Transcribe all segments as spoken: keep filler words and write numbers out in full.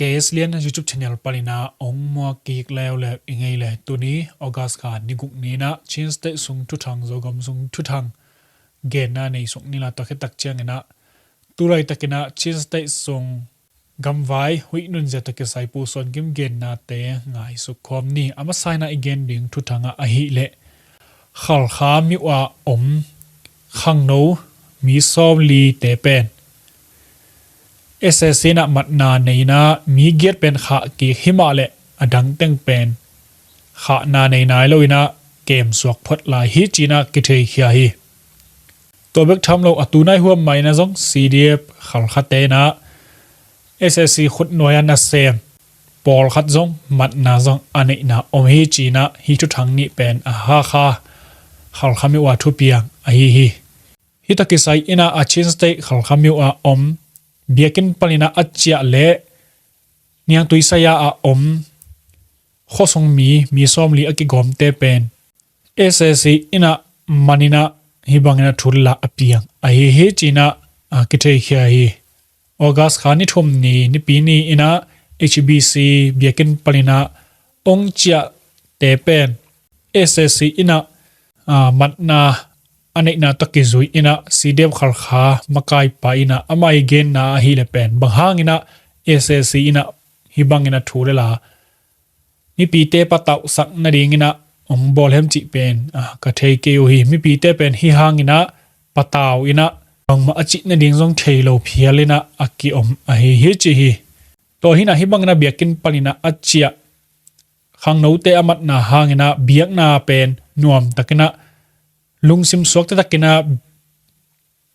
K S Lian YouTube channel panin ah ong muak kik leuleu i ngei le, tuni August kha ni guk ni-in ah Chin State sung thuthang, Zogam sung thuthang genna nei suk ni la, tua khit tak ciangin ah tu laitakin ah Chin State sung gamvai huih nunzia tawh kisai Pu Suan Kim gennate ngaisuk khawm ni. A masa-in ah i gen ding thuthang ah ahih leh Khalkha myo ah om khangno mi sawmlite pen S A C in ah matna nei in ah mi giat pen khah kik hi mah leh a dang teng pen khahna nei nai lo-in ah kem suak phot lai hi ci-in ah kitheikhia hi. Tua bek tham lo, a tu nai huam mah in ah zong C D F Khalkhate in ah S A C khutnuai-a nasem pawlkhat zong matna zong a neihna om hi ci-in ah hih thuthang nih pen a Hakha Khalkha myo ah thupiang ahi hi. Hih tawh kisai in ah a Chin State Khalkha myo ah om biakinn panin ah a ciah le niangtui saya ah om khuasung mi, mi sawmli a kigawmte pen S A C in ah man in ah hih bangin ah thu le la a piang ahi hi ci-in ah, a, kitheikhia hi. August kha ni thum ni, Nipi ni-in ah H B C biakinn panin ah ong ciahte pen S A C in ah, a, matna a neihna tawh kizui in ah C D F Khalkha makaipa in ah amah i genna ahih leh pen bang hangin ah S A C in ah hih bangin ah thu le la mipite patauhsak nadingin ah ong bawl hiam cih pen, a, ka thei kei uh hi. Mipite pen hih hangin ah patau in ah bangmah a cih nading zong thei lo phial in ah a ki-om ahi hi ci hi. Tua hi-in ah hih bangin ah biakinn panin ah a ciah khangnote a matna hangin ah biakna pen nuamtakin ah lungsim suakta takin ah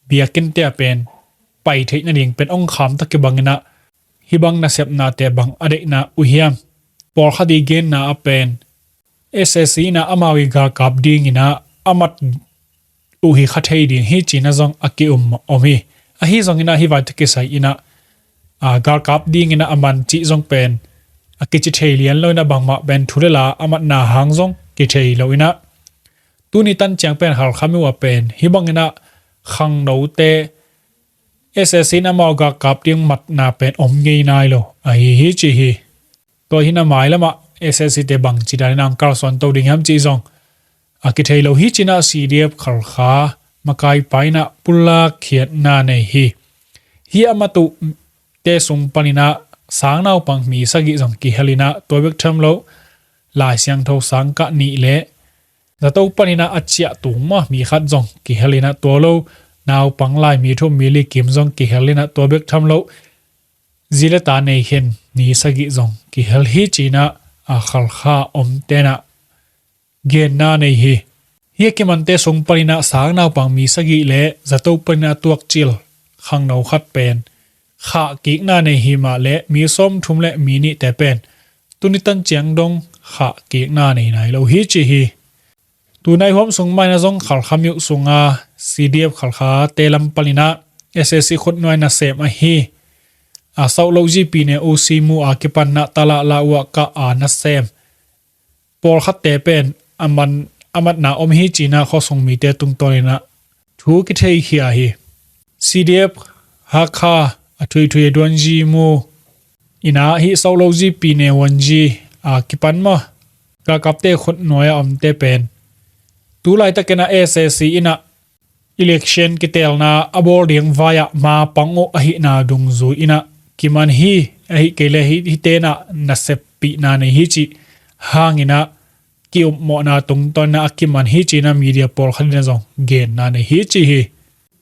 biakinnte ah pen pai theih nading pen ong kham ta kibangin ah hih bang nasepnate bang a deihna uh hiam? Pawlkhat i genna ah pen S A C in ah amau i galkap dingin ah a mat uh hi kha thei ding hi ci-in ah zong a ki-um om hi. Ahi zongin ah hih vai tawh kisai in ah, a, galkap dingin ah a man cih zong pen a kici thei lian lo-in ah bangmah pen thu le la a matna hang zong kithei lo-in ah tuni tan ciang pen Khalkha myo ah pen hih bangin ah khangnote S A C in amau galkap ding matna pen om ngei nai lo ahi hi ci hi. Tua hi-in ah mailam ah S A C te bangci danin ah ong kalsuan to ding hiam cih zong a kithei lo hi ci-in ah C D F Khalkha makaipa in ah pulak khiatna nei hi. Hih a mat uhte sung panin ah sang naupang mi sagih zong kihel in ah tua bek tham lo Lai Siangtho sang kah nih le zato panin ah a ciah tung mah mi khat zong kihel in ah tua lo naupang lai mi thum mi li kim zong kihel in ah tua bek tham lo zi le ta nei khin mi sagih zong kihel hi ci-in ah, a, Khalkha omte'n ah genna nei hi. Hih a kimante sung panin ah sang naupang mi sagih le zato panin ah a tuakcil khangno khat pen khah kikna nei hi mah leh mi sawmthum le mi nihte pen tuni tan ciang dong khah kikna nei nai lo hi ci hi. Tu nai huam sung mah in ah zong Khalkha myo sunga C D F Khalkhate lam panin ah S A C khutnuai nasem ahi, a, South Lowzi Pyine O C Mu a kipan ah Tala Lawa kah a nasem pawlkhatte pen a man, a matna om hi ci-in ah khuasung mite tungtawnin ah thu kitheikhia hi. C D F Hakha a thuithui a Duanzi Mu in ah hih South Lowzi Pyine Wanzi a kipan mah galkapte khutnuai a omte pen tu laitakin ah S A C in ah election kitelna a bawl ding vai-ah ma pang uh ahihna dungzui in ah kiman hi. Ahih kei leh hih, hihte in ah naseppihna nei hi cih hangin ah ki-upmawhna tungtawn in ah a kiman hi ci-in ah media pawlkhat in ah zong genna nei hi ci hi.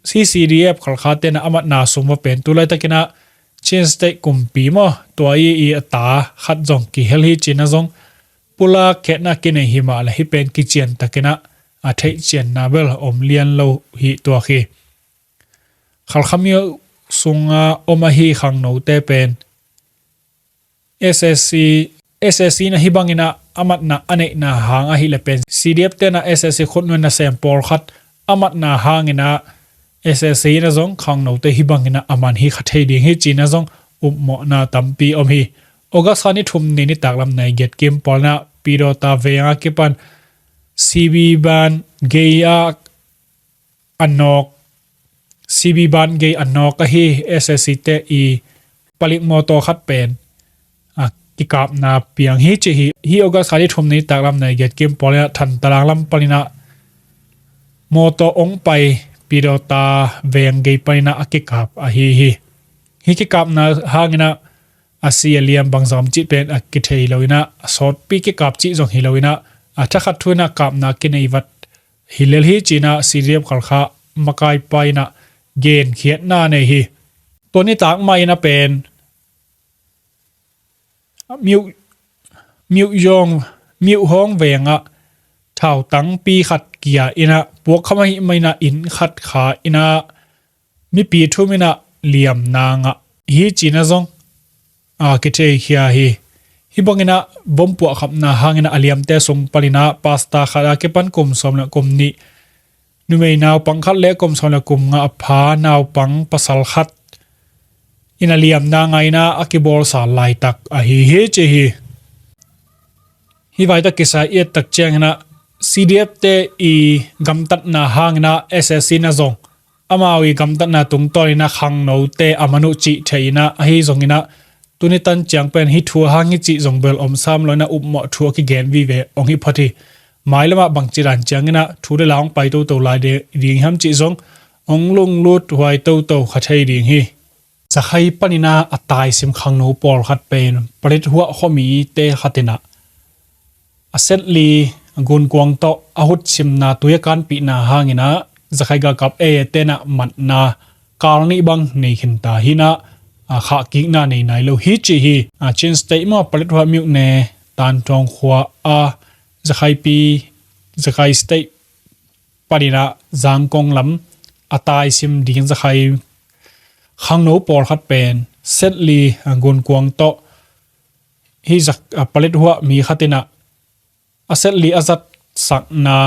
Hih C D F Khalkhate'n ah a matna sung va pen tu laitakin ah Chin State kumpi maw, tua i, i a ta khat zong kihel hi ci-in ah zong pulak khiatna kinei hi mah leh hih pen kiciantakin ah a theihcianna bel om lian lo hi tuak hi. Khalkha myo sunga om ahi khangnote pen S A C, S A C in ah hih bangin ah a matna a neihna hang ahih leh pen C D F te'n ah S A C khutnuai nasem pawlkhat a matna hangin ah S A C in ah zong khangnote hih bangin ah a man hi kha thei ding hi ci-in ah zong upmawhna tampi om hi. August kha ni thum ni nitaklam nai giat kim pawl in ah Pidawta veng a kipan C B ban gei a a nawk, C B ban gei a nawk ahi S A C te i palik mawtaw khat pen kikapna piang hi ci hi. Hih August kha ni thum ni taklam nai giat kim pawl inah Thantalang lam paninah mawtaw ong pai Pidawta veng gei paninah a kikap ahi hi. Hih kikapna hanginah a si a liam bangzah om cih pen a kithei lo inah a sawtpi kikap cih zong hi lo inah a thakhat thu inah kapna kinei vat hi lel hi cinah C D F Khalkha makaipa inah genkhiatna nei hi. Tua nitak mah inah pen Myuh, Myuh Yawng, Myuh Hawng vengah thautangpi khat kia inah puakkham ahih mah inah inn khat kha inah mipi thum inah liamna ngah hi cinah zong a kitheikhia hi. Hih banginah vom puahkhapna hanginah a liamte sung paninah pasta khat a kipan kum sawm le kum nih, numei naupang khat le kum sawm le kum nga a pha naupang pasal khat inah liamna ngah inah a kibawlsa laitak ahi hi ci hi. Hih vai tawh kisai i et tak cianginah C D F te i gamtatna hanginah S S C na zong amau i gamtatna tungtawn inah khangnote a man uh cih thei inah ahi zonginah tuni tan ciang pen hih thu a hang hi cih zong bel om sam lo inah upmawh thu a kigen vive ong hi phot hi. Mailamah bangci dan cianginah thu le la ong pai toto lai ding hiam cih zong ong lunglut huai toto kha thei ding hi. Zakhai paninah a taisim khangno pawlkhat pen Paletwa khuamite khat inah a setli gunkuang tawh a hutsimna tui a kanpihna hanginah Zakhai galkap A A tenah matna kal nih bang nei khinta hinah a khahkikna nei nai lo hi ci hi. A Chin State maw Paletwa myone Tanthawng khua a Zakhaipi, Zakhai State paninah Zangkong lam a taisim ding Zakhai khangno pawlkhat pen setli gunkuang tawh hih Paletwa mi khat inah a setli a zatsakna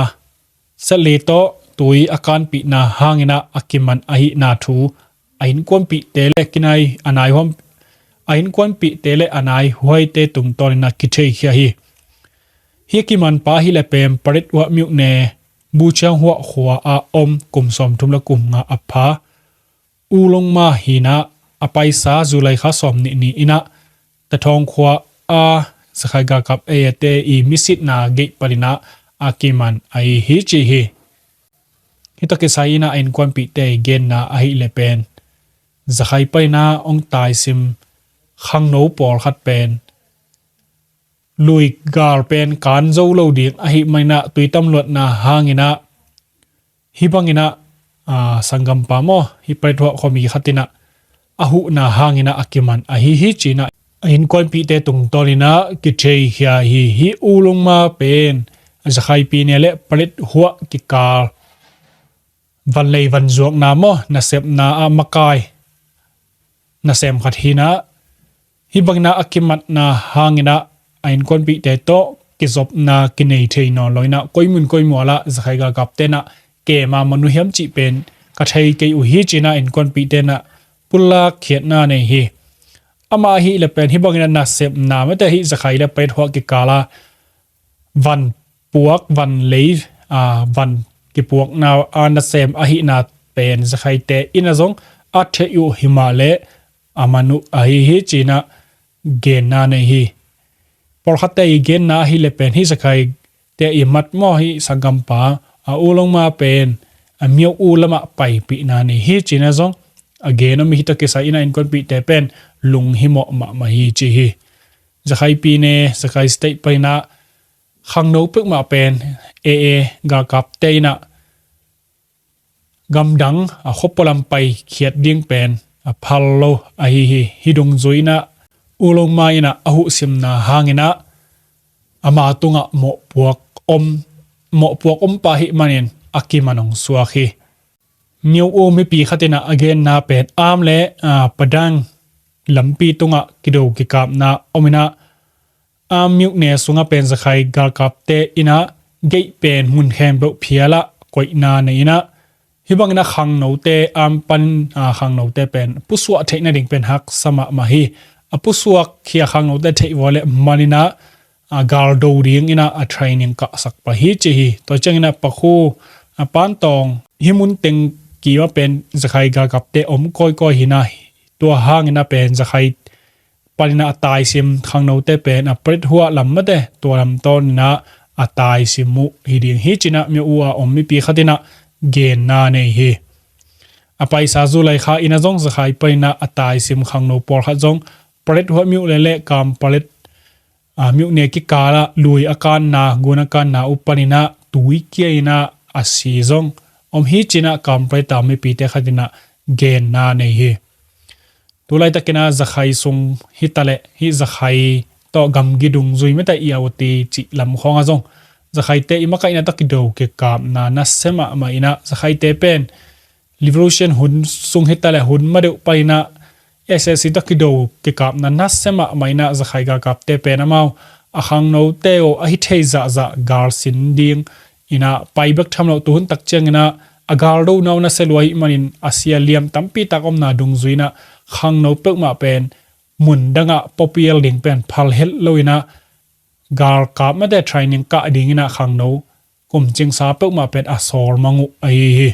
setli tawh tui a kanpihna hanginah a kiman ahihna thu a innkuanpihte le kinai a nai huam a innkuanpihte le a nai huaite tungtawn inah kitheikhia hi. Hih a kimanpa ahih le pen Paletwa myone Buchiang huah khua a om kum sawm thum le kum nga a pha U Longma hinah a paisa July kha sawm nih ni inah Tathawng khua a Zakhai galkap A A te i misitna gate paninah a kiman ahi hi ci hi. Hih tawh kisai inah a innkuanpihte i genna ahih le pen Zakhai paninah ong taisim khangno pawlkhat pen lui gal pen kan zo lo ding ahih mah inah tui tam luatna hanginah hih banginah a sanggampa maw hih Paletwa khuami khat inah a huhna hanginah a kiman ahi hi cinah a innkuanpihte tungtawn inah kitheikhia hi. Hih U Longma pen Zakhaipi ne le Paletwa kikal vanlei vanzuakna maw nasepna ah makai nasem khat hinah hih banginah a kimatna hanginah a innkuanpihte tawh kizopna kinei thei nawn lo inah koimun koimualah Zakhai galkap tenah kema man uh hiam cih pen ka thei kei uh hi cinah innkuanpihte inah pulak khiatna nei hi. Amah ahih le pen hih banginah nasepna mate hih Zakhai le Paletwa kikala van puak van lei a van kipuakna a nasem ahihna pen Zakhaite inah zong a theih uh himah le a man uh ahi hi cinah genna nei hi. Pawlkhatte i genna ahih le pen hih Zakhaite i mat maw hih sanggampa a U Longma pen a Myo U lamah paipihna nei hi cinah zong a gen om hi. Hih tawh kisai inah innkuanpihte pen lunghimawh mahmah hi ci hi. Zakhaipi ne Zakhai State paninah khangno peuhmah pen A A galkapte inah gamdang a khuapua lam paikhiat ding pen a phal lo ahi hi. Hih dungzui inah U Longma inah a huhsimna hanginah ama tungah mawhpuak om mawhpuak om pah ahih manin a kiman ong suak hi. Myo U mipi khat inah a genna pen Am le a Padang lampi tungah kido kikapna om inah Am myone sungah pen Zakhai galkapte inah gate pen mun khempeuh phialah koihna nei inah hih banginah khangnote Am pan a khangnote pen pusuah theih nading pen haksa mahmah hi. A pusuak khia khangnote theih vua le maninah a galdo ding inah a training kahsak pah hi ci hi. Tua cianginah Pakhu a Pantawng hih mun teng kimah pen Zakhai galkapte om kawikawi hinah tua hanginah pen Zakhai paninah a taisim khangnote pen a Paletwa lam mate tua lam tawninah a taisim uh hi ding hi cinah myo-u a om mipi khatinah genna nei hi. A paisa July kha inah zong Zakhai paninah a taisim khangno pawlkhat zong Paletwa myo-u le le Kampalet myo-u ne kikalah lui a kanna, gun a kanna uh paninah tui kia inah a si zong om hi cinah Kampaleta mipite khatinah genna nei hi. Tulaitakinah Zakhai sung hitaleh hih Zakhai tawh gamgi dungzui mate i auti cih lam khawngah zong Zakhaite i makaihna tawh kido kikapna nasia mahmah inah Zakhaite pen Revolution hun sung hitaleh hun madeuh paninah S A C tawh kido kikapna nasia mahmah inah Zakhai galkapte pen amau a khangnote uh ahi thei zahzah galsin ding inah pai bek tham loh tuhun tak cianginah a galdona uh nasia lua ahih manin a si a liam tampitak omna dungzui inah khangno peuhmah pen mun dangah papial ding pen phal het lo inah galkap mate training kah ding inah khangno kumcingsa peuhmah pen a sawlmang uh ahi hi.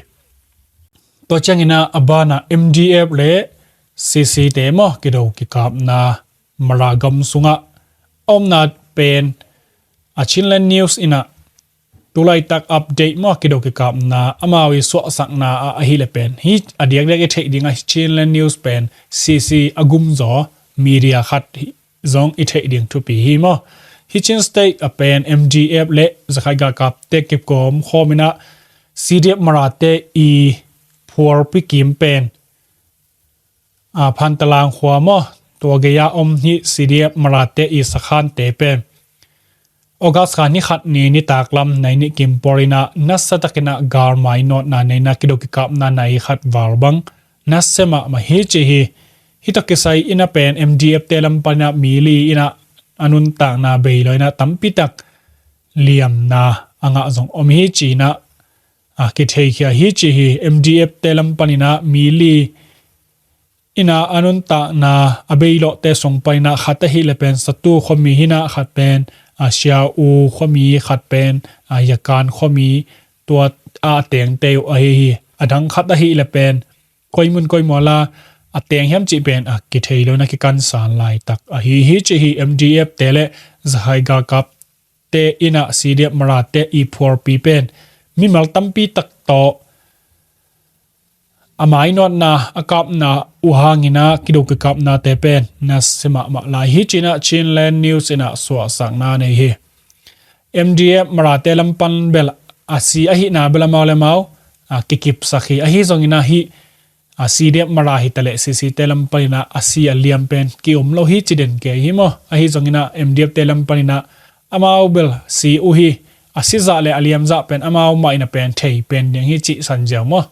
Tua cianginah a banah M D F le C C te maw kido kikapna Mara gam sungah a omna pen a Chinland News inah tulaitak update maw kido kikapna amau i suahsakna ah ahileh pen hi a diakdiak i theih dingah Chinland News pen C C a gumzaw media khat zong i theih ding thupi hi maw. Hi Chin State a pen M D F le Zakhai galkapte kikawm khawm inah C D F Marate i phuarpi kim pen a Phantalang khua maw tua gei-a om hi C D F Marate i sakhante pen August kha ni khat ni nitaklam nai nih kim pawlinah nasia takinah galmai nawtna neina kido kikapna nai khat val bang nasia mahmah hi ci hi. Hih tawh kisai inah pen M D F te lam paninah mi li inah a nuntakna bei lo inah tampitak liamna a ngah zong om hi cinah a kitheikhia hi ci hi. M D F te lam paninah mi li inah a nuntakna a beilawhte sung paninah khat ahileh pen Satu khuami hinah khat pen a Siau khuami khat pen a Yakan khuami tua a tengte uh ahi hi. A dang khat ahileh pen koimun koimuala a teng hiam cih pen a kithei lo inah kikansan laitak ahi hi ci hi. M D F te le Zakhai galkap te inah C D F Marate i phuarpi pen mimal tampi tak tawh a mainawtna a kapna uh hanginah kido kikapnate pen nasia mahmah lai hi cinah Chinland News inah suahsakna nei hi. M D F Marate lam pan bel a si ahihna bel amau le amau a kikipsak hi. Ahi zonginah hih a C D F Mara hitaleh C C te lam paninah a si a liam pen ki-um lo hi ci den kei hi maw. Ahi zonginah M D F te lam paninah amau bel si uh hi. A si zah le a liam zah pen amau mah inah pen thei pen ding hi cih sanziau maw.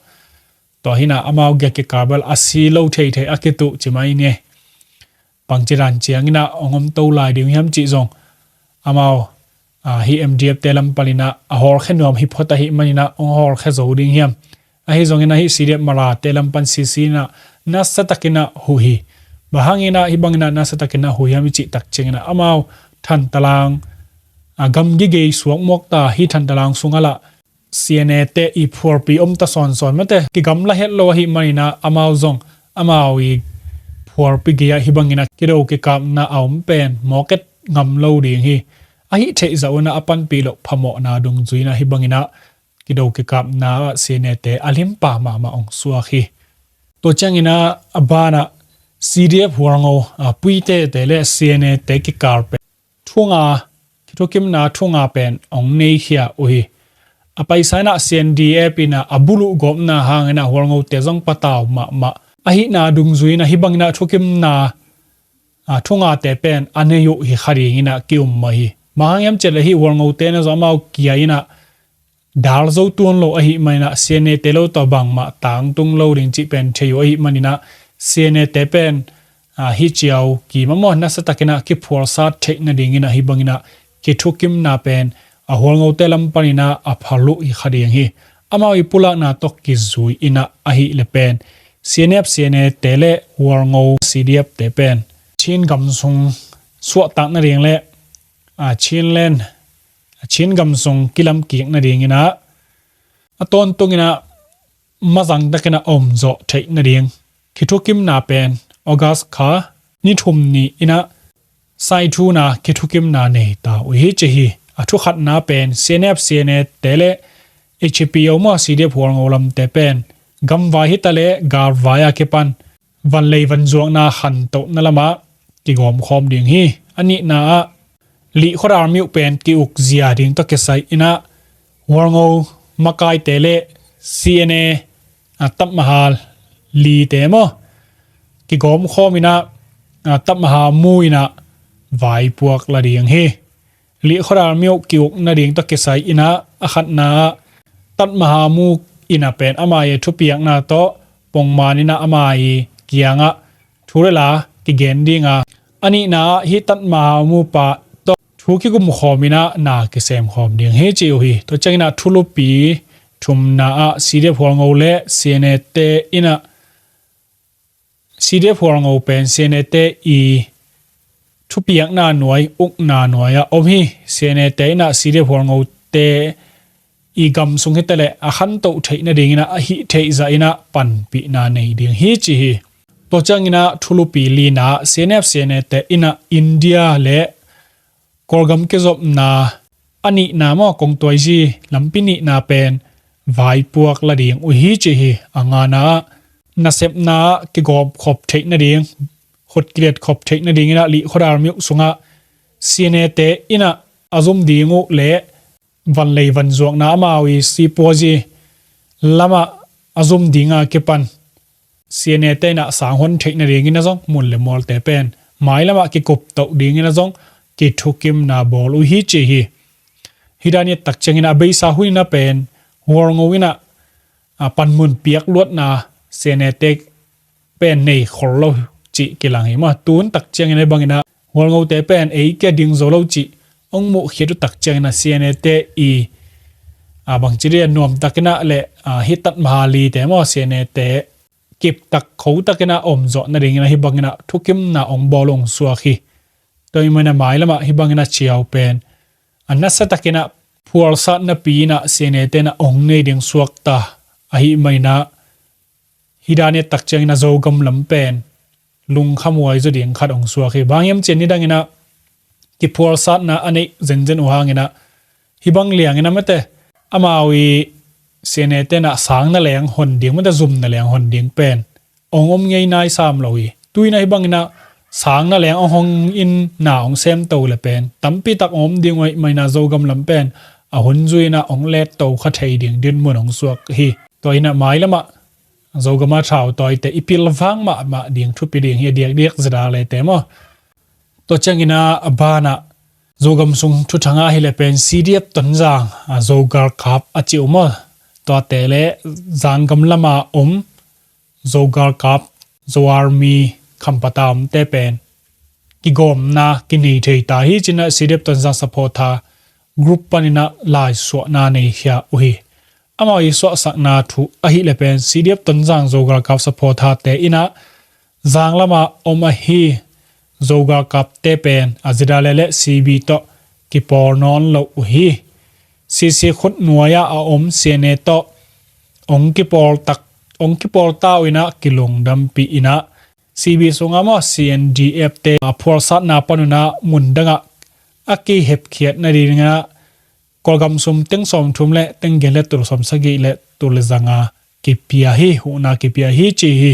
Tua hinah amau giak kikal bel a si lo theithei a kituh ci mai ni. Bangci dan cianginah hong om to lai ding hiam cih zong amau a hih M D F te lam paninah a hawlkhia nuam hi phot ahih maninah hong hawlkhia zo ding hiam. Ahi zonginah hih C D F Marate lam pan C C inah nasia takinah huh hi. Bang hanginah hih banginah nasia takinah huh hiam i cih tak cianginah amau Thantalang a gamgi gei suak muakta hih Thantalang sungah lah C N A te i phuarpi om ta sawnsawn mate kigamla het lo ahih maninah amau zong amau i phuarpi gei-ah hih banginah kido kikapna a om pen mawk et ngam lo ding hi. Ahi theih zah unah a panpih loh phamawhna dungzui inah hih banginah kido kikapna ah C N A te a limpa mahmah hong suak hi. Tua cianginah a banah C D F hualngo a Puite te le C N A te kikal pen thu nga, kithukimna thu nga pen hong neikhia uh hi. A paisa inah C N D F inah a buluh gawpna hanginah hualngote zong patau mahmah ahihna dungzui inah hih banginah thukimna a thu ngate pen a nei uh hi kha dinginah ki-um mah hi. Bang hang hiam cih leh hih hualngote na zong amau kia inah dal zo tuan lo ahih maninah C N A te lo tawh bangmah tangtung lo ding cih pen thei uh ahih maninah C N A te pen a hih ciau kim a maw nasia takinah kiphualsat theih nadinginah hih banginah kithukimna pen a hualngote lam paninah a phal uh hi kha ding hi. Amau i pulakna tawh kizui inah ahileh pen C N F, C N A te le hualngo C D F te pen Chin gam sung suahtak nading le a Chinland, a Chin gam sung kilamkik nadinginah a tawntunginah mazang takinah a omzawh theih nading kithukimna pen August kha ni thum ni inah saithuna kithukimna nei ta uh hi ci hi. A thukhatna pen C N F, C N A te le H P O maw, C D F Hualngo lamte pen gamvai hita le galvai a kipan vanlei vanzuakna khantohna lamah kigawmkhawm ding hi. A nihna ah Lihkhuadar Myuk pen ki-uk zia ding tawh kisai inah Hualngo makaite le C N A, a, Taj Mahal lite maw, kigawmkhawm inah, a, Taj Mahal mu inah vaipuak la ding hi. Lihkhuadar Myuk ki-uk nading tawh kisai inah a khatna ah Taj Mahal mu inah pen ama i thupiakna tawh pongman inah ama i kiangah thu le la kigen dinga, a nihna ah hih Taj Mahal mupa tawh thu kikumkhawm inah na kisemkhawm ding hi ci uh hi. Tua ciang inah thulupi thumna ah C D F Hualngo le C N A te inah, C D F Hualngo pen C N A te i thupiakna nuai, ukna nuai ah om hi. C N A te inah C D F Hualngo te i gam sung hita le a khantoh theih nading inah, a hih theih zah inah panpihna nei ding hi ci hi. Tua ciang inah thulupi lina ah C N F, C N A te inah India le Kawlgam kizopna a nihna maw, kongtuaizi lampi nihna pen vaipuak la ding uh hi ci hi. A ngana ah nasepna ah kigawmkhop theih nading, khut kilet khop theih nading inah Lihkhuadar Myuk sungah C N A te inah a zum ding uh le vanlei vanzuakna amau i sipuazi lamah a zum dinga kipan C N A te inah sang hon theih nading inah zong mun le mualte pen mailamah kikuptoh ding inah zong kithukimna bawl uh hi ci hi. Hih dan i et tak ciang inah a beisa hun inah pen Hualngo inah, a, panmun piak luatna C N A te pen nei khol lo cih kilang hi maw. Tun tak ciang inah hih bang inah Hualngo te pen ei kia ding zo lo cih ong muh khiat uh tak ciang inah C N A te i, a, bangci dia nuam tak inah le, a, hih Taj Mahal lite maw, C N A te kip tak kho tak inah om zawh nading inah hih bang inah thukimna ong bawl ong suak hi. Tua ahih man inah mailamah hih bang inah ciau pen a nasa tak inah phualsatna pi inah C N A te inah ong nei ding suak ta ahih man inah hih dan i et tak ciang inah Zogam lam pen lungkhamuai zaw ding khat ong suak hi. Bang hiam cih leh nidang inah kiphualsatna a neih zenzen uh hang inah hih bang liang inah mate amau i C N A te inah sang naleng hon ding, mate zum naleng hon ding pen ong om ngei nai sam lo hi. Tu inah hih bang inah sang naleng ong hong in na ong sem to le pen tampi tak ong om ding uh ahih man inah Zogam lam pen a hun zui inah ong let to kha thei ding dinmun ong suak hi. Tua inah mailamah Zogam a thautawite i pilvang mahmah ding thupi ding hi a diakdiak zedalete maw. Tua ciang inah a banah Zogam sung thuthang ah hi le pen C D F Tonzang, a, Zogalkap a ci uh maw, tuate le Zanggam lama om Zogalkap, Zo Army, Khampat a omte pen kigawmna kinei thei ta hi ci inah C D F Tonzang supporter group pan inah laisuahna nei khia uh hi. Amau i suahsakna thu ahih le pen C D F Tonzang Zogalkap supporter te inah Zang lama om ahi Zogalkap te pen a zedale le C B tawh kipawl nawn lo uh hi. C C khut nuai ah a om C N A tawh ong kipawl tak, ong kipawl ta uh inah kilungdampih inah C B sungah maw C N D F te a phualsatna pan un ah mundang ah a kihepkhiat nading inah Kawlgam sum teng sawmthum le teng giat le tul sawmsagih le tul le zanga kipia hi, huhna kipia hi ci hi.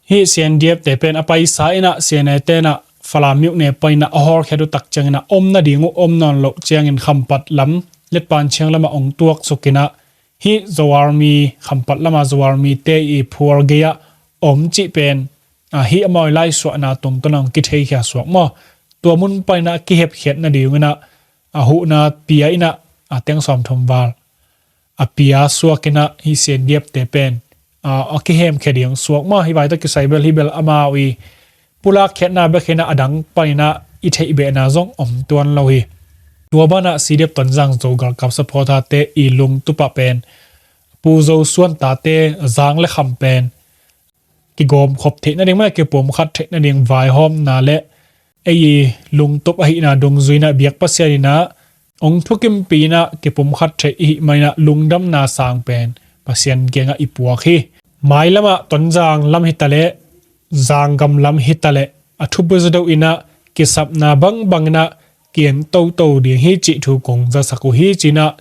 Hih C N D F te pen a paisa inah C N A te inah Falam myone pan inah a hawlkhiat uh tak ciang inah om nading uh om nawn loh ciangin Khampat lam, Letpan Chiang lamah ong tuaksuk inah hih Zo Army, Khampat lama Zo Army te i phual gei ah om cih pen, a, hih amau i laisuahna tungtawn ah ong kitheikhia suak maw. Tua mun pan inah kihepkhiat nading inah a huhna pia inah a teng sawmthum val a pia suak inah hih C N D F te pen, a, a kihemkhia ding suak maw. Hih vai tawh kisai bel hih bel amau i pulakkhiatna bek hi inah a dang pan inah i theihbehna zong om tuan lo hi. Tua banah C D F Tonzang Zogalkap supporter te i lungtup ah pen Pu Zo Suan tate Zang le Kham pen kigawmkhop theih nading, mah kipumkhat theih nading vaihawmna le ei i lungtup ahihna dungzui inah biak Pasian inah ong thukimpih inah kipumkhat theih i hih man inah lungdamna sang pen Pasian kiangah i puak hi. Mailamah Tonzang lam hitaleh, Zanggam lam hitaleh, a thupi zaw deuh in ah kisapna bangbang in ah ki-en toto ding hi cih thu kong zasak uh hi ci-in ah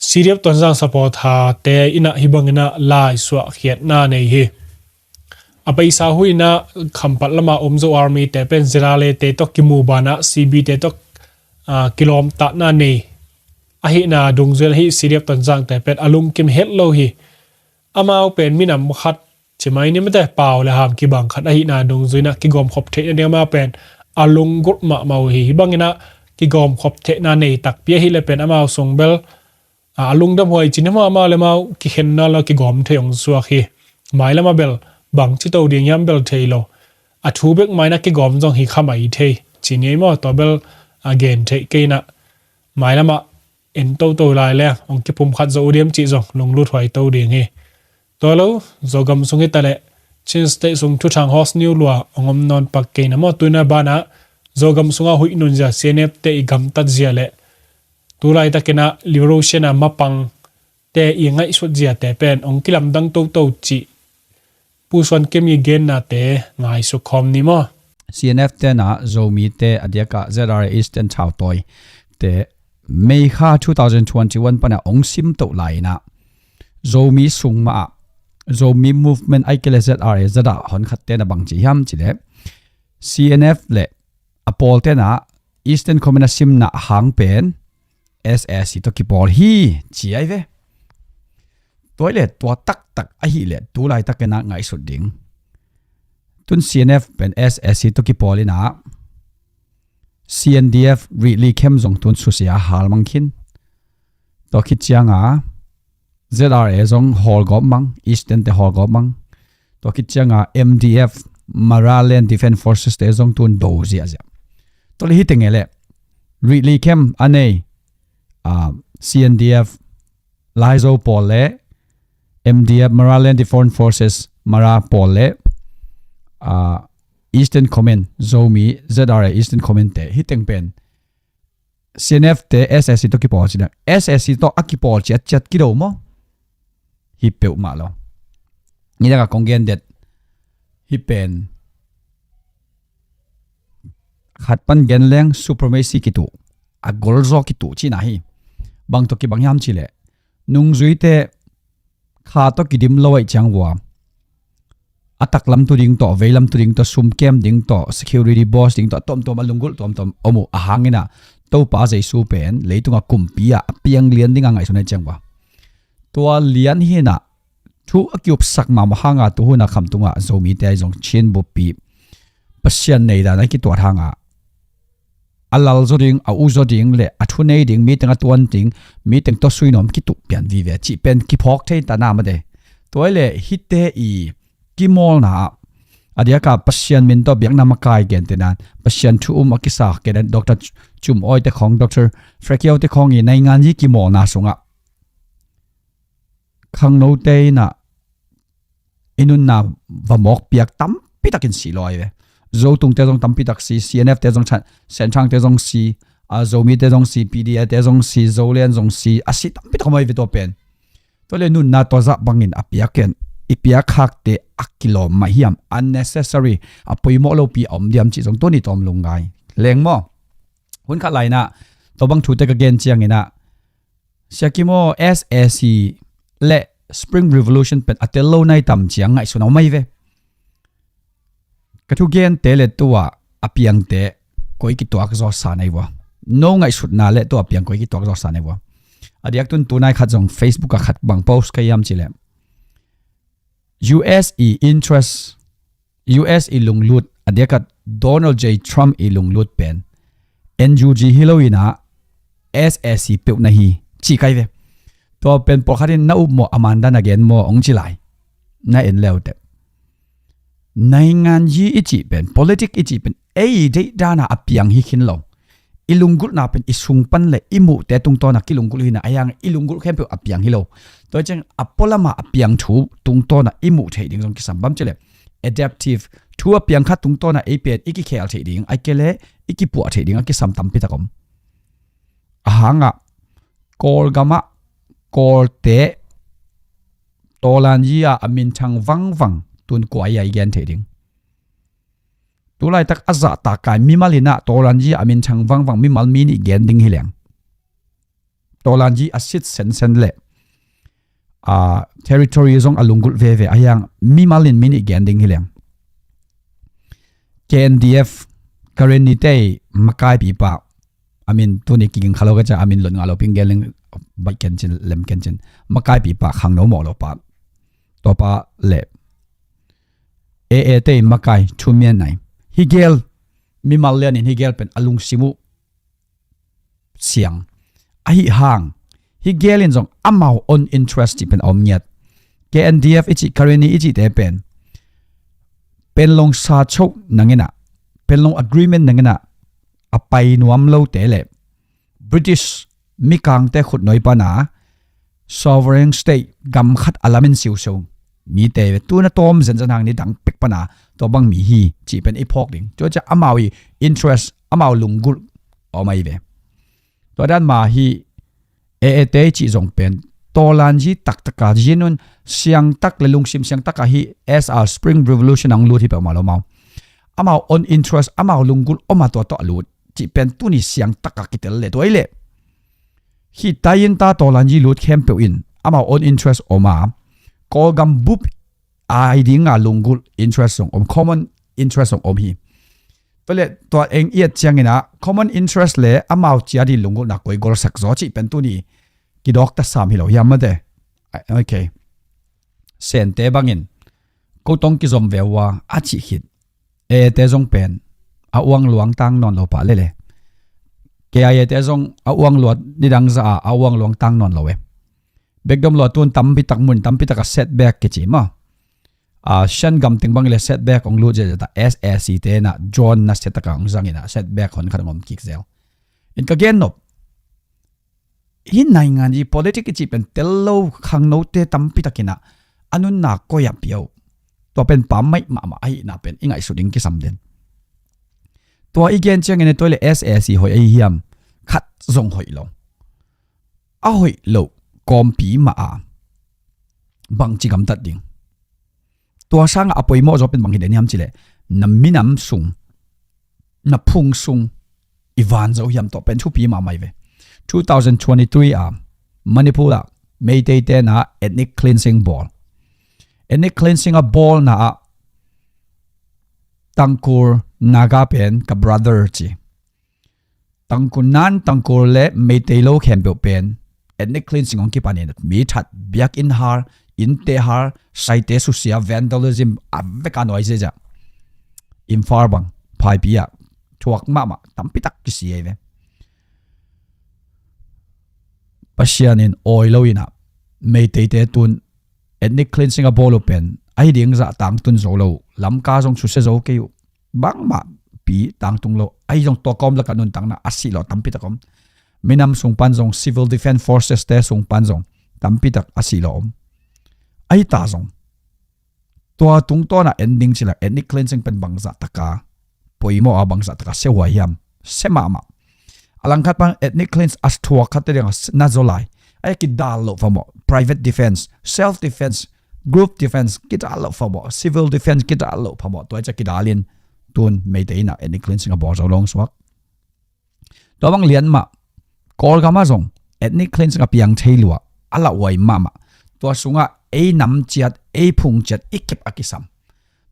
C D F Tonzang supporter-te in ah hih bang in ah lai suahkhiatna nei hi. A paisa huih in ah Khampat lam a om Zo Army-te pen Z R A-te tawh kimu ban ah C B-te tawh, ah, kilawmtatna nei ahihna dungzui in ah hih C D F Tonzang-te pen a lungkim het lo hi. Amau pen minam khat, ci mai ni mate, pau le ham kibang khat ahihna dungzui in ah kigawmkhop theihna ding amau pen a lunggulh mahmah uh hi. Hih bang in ah kigawmkhop theihna nei takpi ahih leh pen amau sung bel, a, a lungdamhuai ci ni maw, amau le amau kikhenna lo kigawm thei hong suak hi. Mailam ah bel bangci to ding hiam bel thei lo. A thu bek mai in ah kigawm zong hi kha mai thei ci ni maw, tua bel a gen theih kei in ah. Mailam ah en toto lai leng hong kipumkhat zo uh diam cih zong lunglut huai to ding hi. Tua lo, Zogam sung hi ta leh Chin State sung thuthang Hawks Niu Lua hong om nawn pak kei in ah maw, tu in ah ban ah Zogam sung a huih nunzia, C N F-te i gamtatzia le tu laitak in ah liberation a mapangte i ngaihsutziate pen hong kilamdang toto cih Pu Suan Kem i gennate ngaihsut khawm ni maw. C N F-te in ah Zomite a diak ah Z R A Eastern thautawi te May kha two thousand twenty-one pan ah hong sim to lai in ah Zomi sung mah ah Zomi movement ahih kei leh Z R A zat ah honkhatte in ah bang ci hiam cih leh C N F le a pawlte in ah Eastern Command a simna hang pen S A C tawh kipawl hi ci ahi ve. Tua hi leh tua taktak ahih leh tu laitak in ah ngaihsut ding. Tun C N F pen S A C tawh kipawl in ah C N D F Rih Li Khem zong tun susia halmang khin. Tua khit ciang a Z R A zong hawlgawp mang, Eastern-te hawlgawp mang. Tua khit ciang a M D F, Mara Land Defense Forces-te zong tun do ziahziah. Tua leh hih teng e leh Rih Li Khem a nei, ah, C N D F Laizo pawl le M D F, Mara Land Defense Forces, Mara pawl le, ah, Eastern Command, Zomi Z R A Eastern Command-te hih teng pen C N F-te S A C tawh kipawl ci-in ah, S A C tawh a kipawl ciatciat kido maw? Hi peuhmah lo. Nidang a kong gen det hih pen khat pan gen leng supremacy kituh, a golzaw kituh cihna hi. Bang tawh kibang hiam cih leh nungzuite kha tawh kidim lo ahih ciang vua, a taklam tu ding tawh, veilam tu ding tawh, sum kem ding tawh, security boss ding tawh, a tuamtuam a lunggulh tuamtuam om uh. A hang in ah Topa Jesu pen leitung a kumpi ah a piang lian ding a ngaihsun ahih ciang vua, tua lian hi in ah thu a kiupsak mahmah hang a tu hun a khamtung ah Zomite ahi zong Chin buppi Pasian nei dan a kituat hang a a lal zaw ding, a u zaw ding le a thu nei ding, mi teng a tuan ding, mi teng tawh sui nuam kituh pian vive cih pen kiphawk thei ta na mate. Tua hi leh hihte i kimawlna ah a diak a Pasian min tawh biakna makai gente nan, Pasian thu um a kisa kei dan Doctor Cum Awi-te khawng, Doctor Fred Kyaw-te khawng i naingan yi kimawlna sungah khangnote in ah i nunna va mawk piak tampi takin si lo ahi ve. Zotungte zong tampi tak si, C N F-te zong, Chan-, Senthang-te zong si, a, Zomite zong si, P D A-te zong si, Zoland zong si, a si tampi tak om ahi ve tua pen. Tua leh nunna tua zah bangin a piak in, i piak khakte a kilawm mah hiam, unnecessary, a poimawh lopi a om diam cih zong tuni tawm lungngai leng maw? Hun khat lai in ah tua bang thute ka gen ciangin ah Sia Kim aw, S A C le Spring Revolution pen a tel lo nai tam ci-a ngaihsun a om ahi ve. Ka thugente le tua a piangte koi kituak zawsa nei vua. No ngaihsutna le tua a piang koi kituak zawsa nei vua. A diak tun tunai khat zong Facebook ah khat bang post ka hiam cih leh U S i interest, U S i lunglut, a diakin Donald J Trump i lunglut pen N U G hi lo in ah S A C peuh na hi ci kai ve. Tua pen pawlkhat in na up maw, a man dan a gen maw hong ci lai. Na en le uh teh. Naingan yi i cih pen, politic i cih pen, ei deih dan a a piang hi khin lo. I lunggulhna pen i sung pan le i muhte tungtawn a kilunggulh hi in ah, ahi hang i lunggulh khempeuh a piang hi lo. Tua ciang a pualam a a piang thu tungtawn a i muh theih ding zong kisam, bang cih leh adaptive, thu a piang khat tungtawn a ei pen i kikhel theih ding, ahih kei leh i kipuah theih ding a kisam tampi tak om. A hang ah Kawlgam ah Kawlte tawlan yi a a minthang vangvang tun kua i a i gen theih ding. Tulaitak a zahtak kai mimal in ah Tawlanji a minthang vangvang mimal mi nih gen ding hi leng. Tawlanji a sit sensen le a territory zong a lunggulh veve a hiang mimal in mi nih gen ding hi leng. K N D F Karenni te makaipipa a min tuni kiging kha lo ka ca a min lot ngah lo ping gen leng baih kencin lem kencin makaipipa khangno mawh lo pa. Tuapa le A A te makai thumian nai. Hi gel mimal lianin hi gel pen a lungsim uh siang. Ahi hang hi gel in zong amau own interest cih pen a om ngiat. K N D F i cih Karenni i cihte pen Panglong sa choh nangin ah Panglong agreement nangin ah a pai nuam lote le British mikangte khutnuai pana sovereign state gam khat a lamin siuseu mite ve tuna tawm zenzen hang ni dang pek pana tua bang mi hi cih pen i phawk ding. Tua ciah amau i interest amau lunggulh a om ahi ve. Tua dan ma hi A A te cih zong pen Tawlanji taktaka zinun siangtak le lungsim siangtaka hi S R Spring Revolution ang lut hi peuhmah lo mau. Amau own interest amau lunggulh oma tua tawh a lut cih pen tuni siangtaka kitel le tua i le hi tai in ta Tawlanji lut khempeuh in amau own interest oma Kawlgam bup ai dinga lunggulh interest zong om common interest zong om hi. Tua le tua eng iat ciangin ah common interest le amau ciat hi lunggulhna koi golsak zaw cih pen tuni kidawkta sam hi lo hiam mate. Okay. Sente bangin ko tong kizom ve ua a cih khit A A te zong pen a uang luang tang nawn lo pah lele. K I A te zong a uang luat nidang za a a uang luang tang nawn lo e. Bekdom luat tun tampitak mun tampitak a setback kici ma. A Shan gam teng bang le setback ong lut zeta S A C te na John na setaka ong zangina setback hon khat ngom kik zel. In ka gen nop hi naingan ji politic i cih pen tel lo khangnote tampi takinah a nunna koi ah piau tua pen pam maih mahmah ahihna pen i ngaihsut ding kisam den. Tua i gen ciangin a tua le S A C hoih ahi hiam? Khat zong hoih lo. A hoih loh kawmpi mah a bangci gamtat ding? Tua sangah a poimawh zaw pen bang hi den hiam cileh na minam sung na phung sung i van zo hiam tawh pen thupi mahmah hi ve. Two thousand twenty-three a Manipur ah Meitei tena ethnic cleansing bawl. Ethnic cleansing a bawlna ah Tangkhul Naga pen ka brother ci. Tangkhul nan Tangkhul le Meitei lo khempeuh pen ethnic cleansing hong kipanin mi that biakinn har, innte har, saite susia, vandalism a veka nuai ziazia Imphal bang phaipi ah thuak mahmah tampitak kisi ei ve. Pasian in awi lo inah Meiteite tun ethnic cleansing a bawl uh pen ahi ding zah tangtun zo lo uh, Lamka zong susia zo kei uh, bangmah pi tangtung lo ahi zong tua kawm lakah nuntakna a sih lo tampitak om. Minam sung pan zong civil defense forces te sung pan zong tampitak a sih lo om. Ahi ta zong tua tungtawnah ending cila ethnic cleansing pen bangzah taka poimawh a bangzah taka siahuai hiam? Sia mahmah. A langkhat pan ethnic cleanse a thuak khat te dingah na zaw lai. Ai kidal loh famawh private defense, self defense, group defense kidal loh famawh, civil defense kidal loh famawh tua i ca kidalin tun Meitei inah ethnic cleansing a bawl zo long suak. Tua bang lian mah Kawlgam ah zong ethnic cleansing a piang thei lua a lauhuai mahmah. Tua sungah ei nam ciat ei phung ciat i kep a kisam.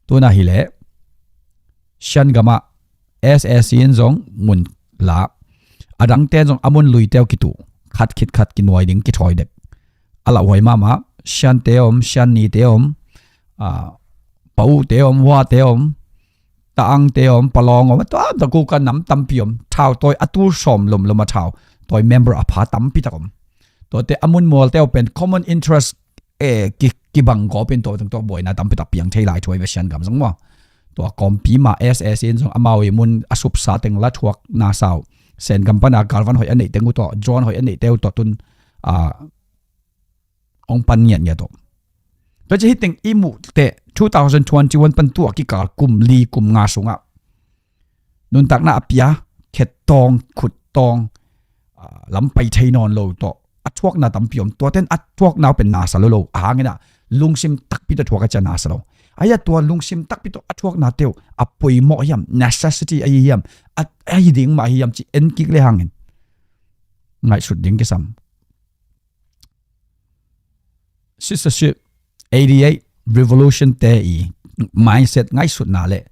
Tuna hileh Shan gamah S A C in zong mun la a dangte in zong a mun luiteu kituh khat khit khat kinuai ding kithawi dek. A lauhuai mahmah Shante om, Shan nite om, Pau te om, Hua te om, Taang te om, Palawng om, a tuam ta kuka nam tampi om, thau tawi a tul sawm lomlom a thau tawi member a pha tampi tak om. Tuate a mun mual te uh pen common interest e ki kibang gawpin tua teng tua buaina tampi tak piang thei lai thuai ve Shan gam zong maw. Tua kawmpi mah S A C in zong amau i mun a supsa teng la thuak na sau Sen gam pana galvan hoih a neih teng uh tawh, drone hoih a neih te uh tawh tun a ong pan ngiatngiat uh. Tua ci hiteng i muh teh two thousand twenty-one pan tua kikal kum li kum nga sungah nuntakna a pia khettawng khuttawng lam pai thei nawn lo tawh a thuakna tampi om. Tuaten a thuakna uh pen nasa lo lo ahanginah lungsim takpi tawh thuak a cia nasa lo. Ahi a tua lungsim takpi tawh a thuaknate uh a poimawh hiam, necessity ahi hiam, a, ahi ding mah ahi hiam cih en kik le hangin ngaihsut ding kisam. Sistership, eighty-eight revolution te i mindset ngaihsutna le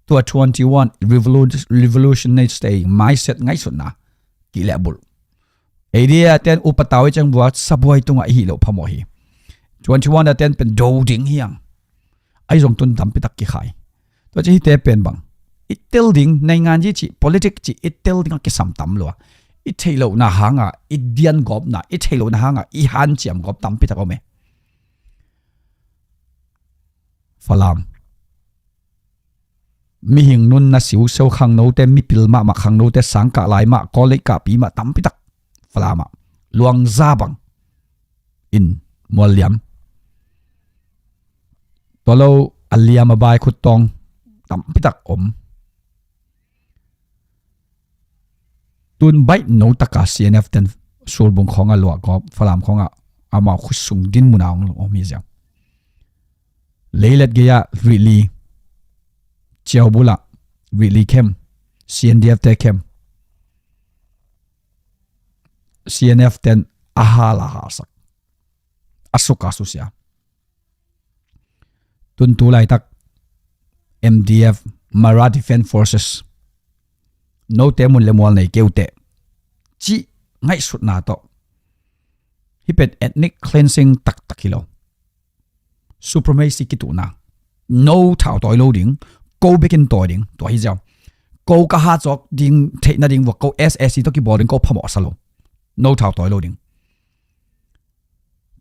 tua twenty-one revolu-, revolutionist te i mindset ngaihsutna kilehbulh. Eighty-eight a ten upatau i ceng vua sabuai tungah i hih loh phamawh hi. Twenty-one a ten pen do ding hiang. Ahi zong tun tampitak kikhai. Tua ci hite pen bang i tel ding, naingan yi cih, politik cih i tel ding a kisam tam lua. I theih lohna hanga i dian gawpna, i theih lohna hanga i hanciam gawp tampitak om e. Falam, mihing nunna siuseu khangnote, mipil mahmah khangnote, sangkah lai mah, college kahpi mah tampitak Falam ah luangza bang in mualliam. Tua lo a liam a bai khuttawng tampitak om. Tun baih no taka C N F ten Sulbung khawngah luahgawp, Falam khawngah amau khutsung din muna hong om hi ziau. Leilet gei-ah Rihli, Ciaubul ah Rihli khem, C N D F te khem. C N F ten a hal a halsak, a suk a susia. Tun tu laitak M D F, Mara Defense Forces, note mun le mual nei keute cih ngaihsutna tawh hih pen ethnic cleansing taktak hi lo. Supremacy kituhna. No thau tawi lo ding, ko bekin tawi ding, tua hi ziau. Ko ka hacawk ding theih nading vua ko S A C tawh kibawl ding, ko phamawh sa lo. No thau tawi lo ding.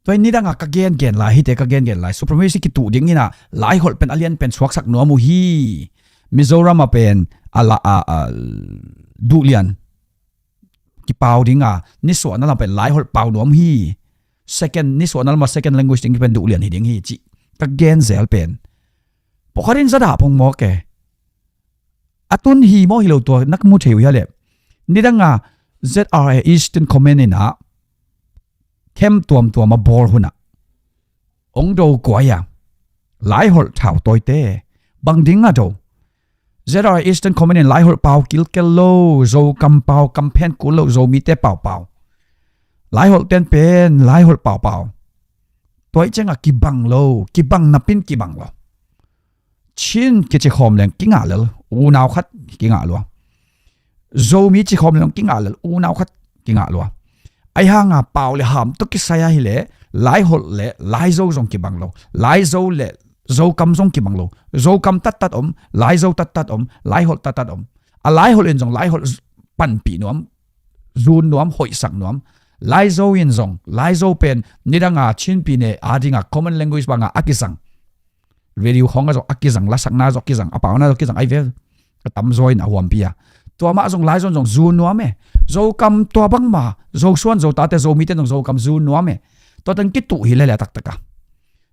Tua in nidangah ka gengen lai, hihte ka gengen lai, supremacy kituh ding inah Laiholh pen a lian pen suaksak nuam uh hi. Mizoram ah pen a la, a, a, Duhlian kipau dinga, nisuahna lam pen Laiholh pau nuam hi. Second, nisuahna lamah second language ding pen Duhlian hi ding hi cih ka gen zel pen pawkhat in zadah pong mawk e. A tun hi maw hi lo tua nak mu thei uh hia leh? Nidanga Z R A Eastern Command inah camp tuamtuam a bawl hunah ong do kuai a Laiholh thau tawite bang ding a do? Z R A Eastern Command in Laiholh pau kilkel lo, Zokam pau, kam phen kul lo, Zomite pau pau. Laiholh ten pen Laiholh pau pau. Tua i cengah kibang lo, kibang napin kibang lo. Chin kici khawm leng kingah lel, unau khat kingah lua. Zomi ci khawm leng kingah lel, unau khat kingah lua. Ahi hanga pau le ham tawh kisai ahi leh Laiholh le Laizo zong kibang lo. Laizo le Zokam zong kibang lo. Zokam tattat om, Laizo tattat om, Laiholh tattat om. A Laiholh in zong Laiholh panpih nuam, zun nuam, hoihsak nuam. Laizo in zong, Laizo pen nidanga Chin pyine adinga common language banga a kizang. Radio khawngah zong a kizang, lasakna zong a kizang, a pauna zong a kizang, ai vel a tamzaw in a huampi a. Tua mah zong Laizo in zong zu nuam e. Zokam tua bangma, Zosuan Zotate, Zomite zong Zokam zu nuam e. Tua teng kituh hi lele a taktaka.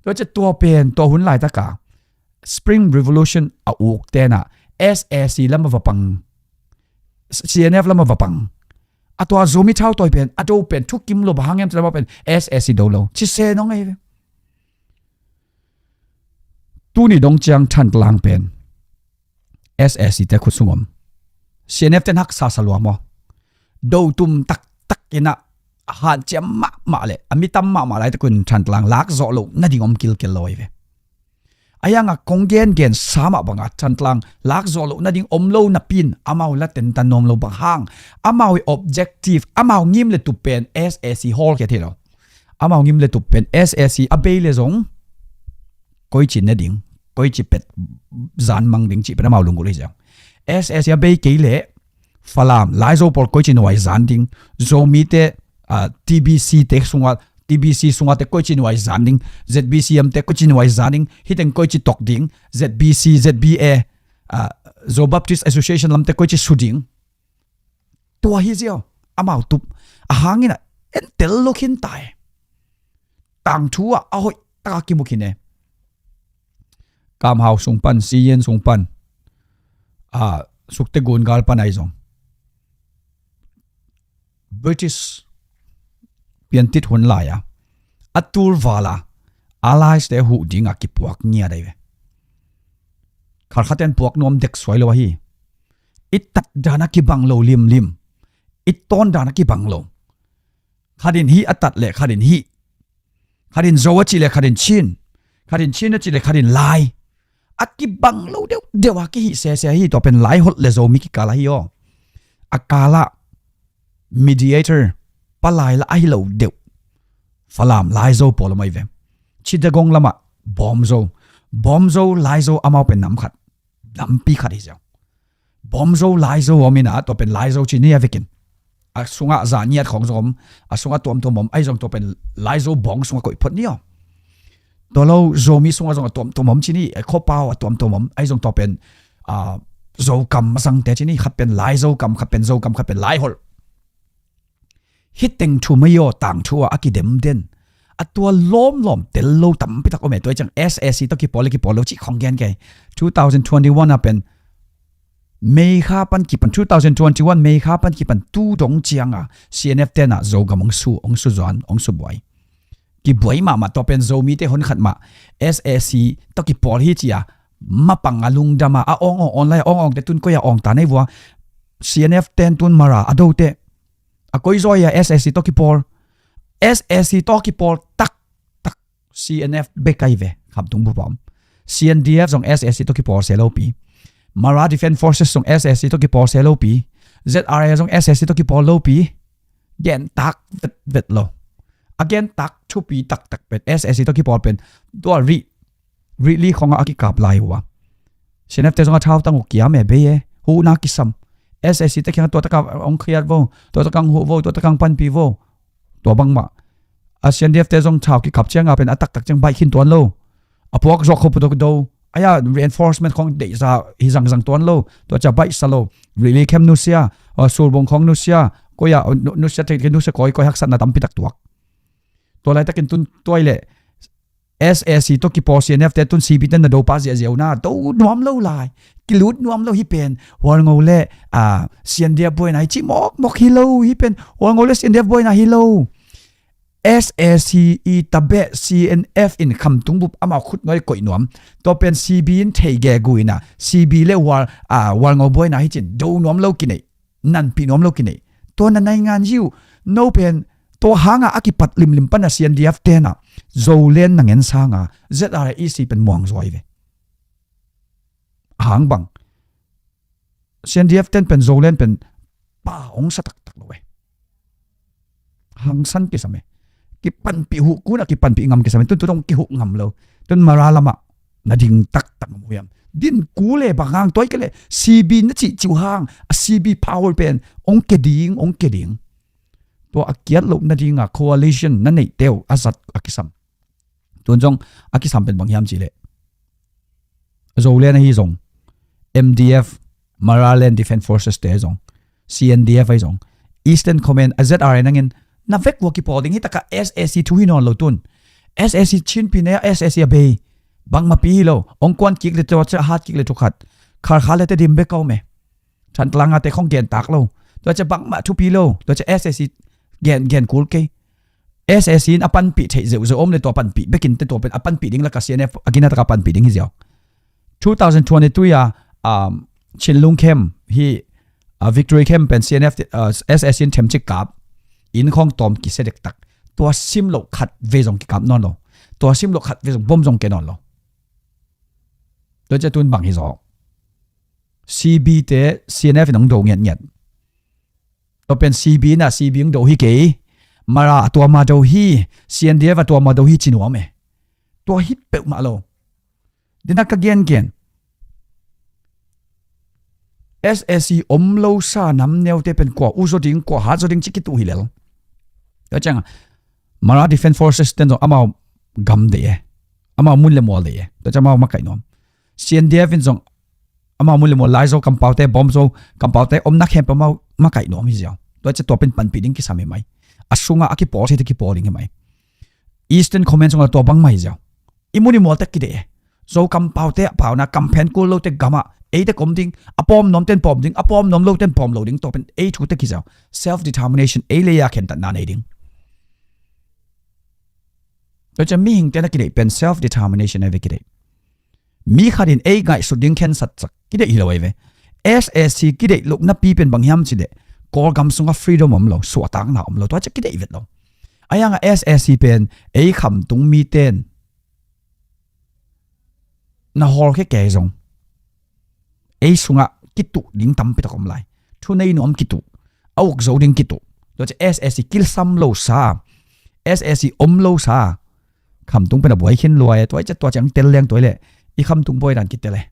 Tua ciah tua pen, tua hun laitaka Spring Revolution a uk tenah S A C lamah va pang, C N F lamah va pang. A tua Zomi thau tawi pen a do pen thukim lo, bang hang hiam cih lamah pen S A C do lo ci se nong ei ve. Tuni dong ciang Thantlang pen S A C te khut sung om. C N F ten haksa sa lua maw? Do tum taktak inah a hanciam mahmah le a mitam mahmah laitakun Thantlang lak zawh loh nading om kilkel lo ei ve. Ahi hanga kong gengen sa mah banga Thantlang lak zawh loh nading om lo napin amau la tentan nuam lo bang hang. Amau i objective, amau ngim le tup pen S A C hawlkhia thei lo. Amau ngim le tup pen S A C a bei le zong koici ne ding, koici pet zan mang ding cih pen amau lunggulh hi ziau. S A C a bei kei leh Falam, Laizo pawl koici nuai zan ding, Zomite, ah, T B C te sungah, T B C sungah te koici nuai zan ding, Z B C M te koici nuai zan ding, hiteng koici tok ding, Z B C, Z B A, ah, Zo Baptist Association lamte koici su ding. Tua hi ziau, amau tup. A hangin a en tel lo khin tai. Tangthu ah a hoih taka kimu khin e. Kamhau sung pan, Siyen sung pan, a, Sukte Gun gal pan ahi zong British piantit hun lai-a a tulvala allies te huh dinga kipuak ngiat ahi ve. Khalkhaten puak nuam dek suai lo ahi. I tat dan a kibang lo limlim. I tawn dan a kibang lo. Khat in hih a tat le khat in hih. Khat in Zo a cih le khat in Chin. Khat in Chin a cih le khat in Lai. A kibang lo deuhdeuh a kihih sese hi. Tua pen Laiholh le Zomi kikal ahi aw. A kalah mediator, palai lah ahi lo deuh Falam Laizo pawl om ahi ve. Chittagong lamah Bawmzo. Bawmzo Laizo amau pen nam khat, nampi khat hi ziau. Bawmzo Laizo om ina, tua pen Laizo ci ni a vekin. A sungah Zangiat khawng zong om, a sungah tuamtuam om, ahi zong tua pen Laizo bawng sungah koih phot ni aw. Tua lo Zomi sungah zong a tuamtuam om ci ni, a Khawpau a tuamtuam om, ahi zong tua pen, ah, Zokam a zangte ci ni, khat pen Laizo kam, khat pen Zokam, khat pen Laiholh. Hih teng thu mai aw, tangthu a, a kidem den. A tua lawmlawm tel lo tampi tak om e, tua hi ciang S A C tawh kipawl le kipawl lo cih khong gen kei. Two thousand twenty-one a pen May kha pan kipan, two thousand twenty-one May kha pan kipan tu dong ciang a C N F ten a Zogam ong su, ong su zuan, ong su buai. Kibuai mahmah, tua pen Zomite hon khat mah S A C tawh kipawl hi ci a, mapang a lungdam a, a awng awng online a awng awngte tun koi a awng ta nei vua. C N F ten tun Mara a dote. A koi zaw a S A C tawh kipawl. S A C tawh kipawl taktak C N F bek ahi ve, Khamtung bup a om. C N D F zong S A C tawh kipawl se lopi. Mara Defense Forces zong S A C tawh kipawl se lopi. Z R A zong S A C tawh kipawl lopi. Gen tak vetvet lo. A gen tak thupi taktak pen S A C tawh kipawl pen tua rih, rih li khong a kikap lai uh a. C N F te zong a thautang uh kiam e bei e. Huhna kisam. S A C te kiang tua taka ong khiat vo, tua taka ong huh vo, tua taka ong panpih vo. Tua bangmah. A C N D F te zong thau kikap ciang a pen a taktak ciang baih khin tuan lo. A puak zuak khop uh tua do. Aia reinforcement khong deihza hi zangzang tuan lo. Tua cia baihsa lo. Rih li khem nusia, a, Sulbung khong nusia, koi a, nu-, nusia te, nusia koi, koi haksatna tampi tak tuak. Tua laitakin tun tuai le S A C tawh kipawl C N F te tun C B ten na do pa ziahziah uh na, do nuam lo lai. Kilut nuam lo hi pen. Hualngo le, a, C N D F buaina hi ci mawkmawk hi lo hi pen. Hualngo le C N D F buaina hi lo. S A C i tabeh C N F in Khamtung bup amau khut nuai koih nuam. Tua pen C B in thei gegu ina, C B le Hual, a, Hualngo buaina hi cin do nuam lo kineih. Nanpih nuam lo kineih. Tua na naingan ziu, no pen, tua hanga a kipat limlim pana C N D F tena Zolen na ngen sanga Z R A E C pen muang zuai ve. Hang bang. C N D F ten pen Zolen pen pa hong sa taktak lo e. Hangsan kisam e. Kipanpih huh kuna kipanpih ngam kisam e. Tun tu dong kihuh ngam lo. Tun Mara lamah na ding taktak ngam uh hiam. Din ku le bang hang tuai ke le C B na cih ciu hang. A C B power pen ong ke ding, ong ke ding. Tua a kiat loh nadinga coalition na neih teu a zat a kisam. Tun zong a kisam pen bang hiam cih leh Zolen ahi zong, M D F, Maraland Defense Forces te ahi zong, C N D F ahi zong, Eastern Command, a Z R A nangin na vek vua kipawl ding hi taka S A C thu hi nawn lo tun. S A C Chin pi ne a S A C a bei. Bangmapi hi lo. Ong kuan kik le tua cia hat kik le tua khat. Khalkha le Tedim bek a om e. Thantlang a te khong gen tak lo. Tua cia bangmah thupi lo. Tua cia S A C gen, gen kul kei. S A C in a panpih theih zeuhzeuh om le tua panpih bekin te tua pen a panpih ding laka C N F a gina taka panpih ding hi ziau. Two thousand twenty-three a, um, Chinlung camp hi, a, Victory camp pen C N F te, a, S A C in themcik kap. Inn khong tawm kisia dektak. Tua sim loh khat vei zong kikap nawn lo. Tua sim loh khat vei zong bom zong ke nawn lo. Tua cia tun bang hi zaw. C B te C N F in hong do ngiatngiat. Tua pen C B na C B hong do hi kei. Mara a tua ma do hi. C N D F a tua ma do hi ci nuam e. Tua hi peuhmah lo. Dina ka gengen. S A C om lo sa nam neute pen kua u zaw ding, kua hat zaw ding ci kituh hi lel. Tua ciang Mara Defense Forces ten zong amau gam dei e. Amau mun le mual dei e. Tua ciang amau makaih nuam. C N D F in zong amau mun le mual Laizo kampaute, Bawmzo kampaute omna khempeuh amau makaih nuam hi ziau. Tua cia tua pen panpih ding kisam hi mai. A sunga a kipawl thei te kipawl ding hi mai. Eastern Command sunga tua bangmah hi ziau. I mun i mual tek kidei e. Zo kampaute a pauna kamphen kul lote gama eite kom ding, a pawm nuam ten pawm ding, a pawm nuam lo ten pawm lo ding, tua pen ei thu tek hi ziau. Self determination ei leia khentatna nei ding. Tua cia mihingte na kidei pen self determination a ve kidei. Mi khat in ei ngaihsut ding khensat sak kideih hi lo ahi ve. S A C kideih lohna pi pen bang hiam cih leh, Kawlgam sungah freedom om lo, suahtakna om lo, tua ciang kideih vet lo. Ahi hangah S A C pen ei khamtung miten na hawlkhia kei zong, ei sungah kituh ding tampi tak om lai. Thunei nuam kituh, a uk zo ding kituh. Tua ciang S A C kilsam lo sa, S A C om lo sa, khamtung pen a buai khin lua e. Tua ciang, tua ciang tel leng tua leh i khamtung buai dan kitel e.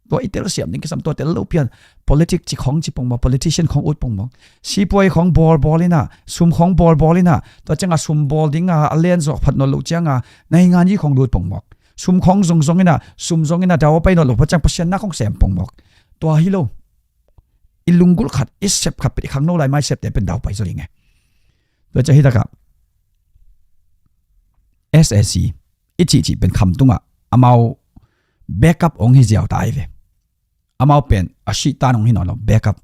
Tua i tel siam ding kisam, tua tel lo pian. Politic ci khong ci pongmawk, politician khong ut pongmawk. Sipuai khong bawlbawl inah, sum khong bawlbawl inah, tua ciangah sum bawl dinga a len zawh phat nawn loh ciangah naingan i khong lut pongmawk. Sum khong zongzong inah, sum zong inah dau a pai nawn loh phat ciang Pasian na khong sem pongmawk. Tua hi lo. I lunggulh khat, i sep khat pen i khangno lai mai septe pen dau pai zaw ding e. Tua ciang hi takah S A C i cihcih pen khamtungah amau backup hong hi ziau ta ahi ve. Amau pen a sihtan hong hi nawn lo, backup.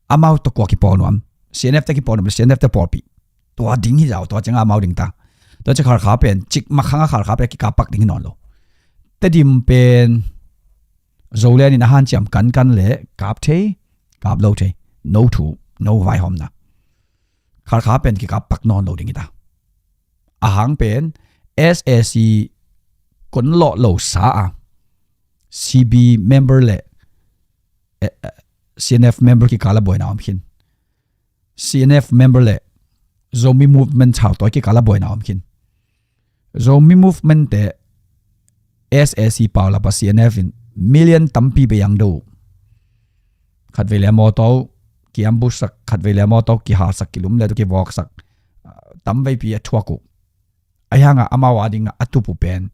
Amau tawh kua kipawl nuam? C N F te kipawl nuam, C N F te pawlpih. Tua ding hi ziau, tua ciangah amau ding ta. Tua ciang Khalkha pen, cikmah khangah Khalkha pen kikappak ding hi nawn lo. Tedim pen Zoland in a hanciam kankan leh kap thei, kap lo thei. No thu, no vaihawmna. Khalkha pen kikappak nawn lo ding hi ta. A hang pen S A C kon lawh lo sa a, C B member le, eh, eh, C N F member kikal a buaina om khin. C N F member le Zomi Movement thautawi kikal a buaina om khin. Zomi Movement te S A C paulap a C N F in million tampi bei ang do. Khatvei le a mawtaw kiambusak, khatvei le a mawtaw kihalsak, kilum le tu kivawksak, ah, tamveipi a thuak uh. Ahi hangah amau a dingah a tup uh pen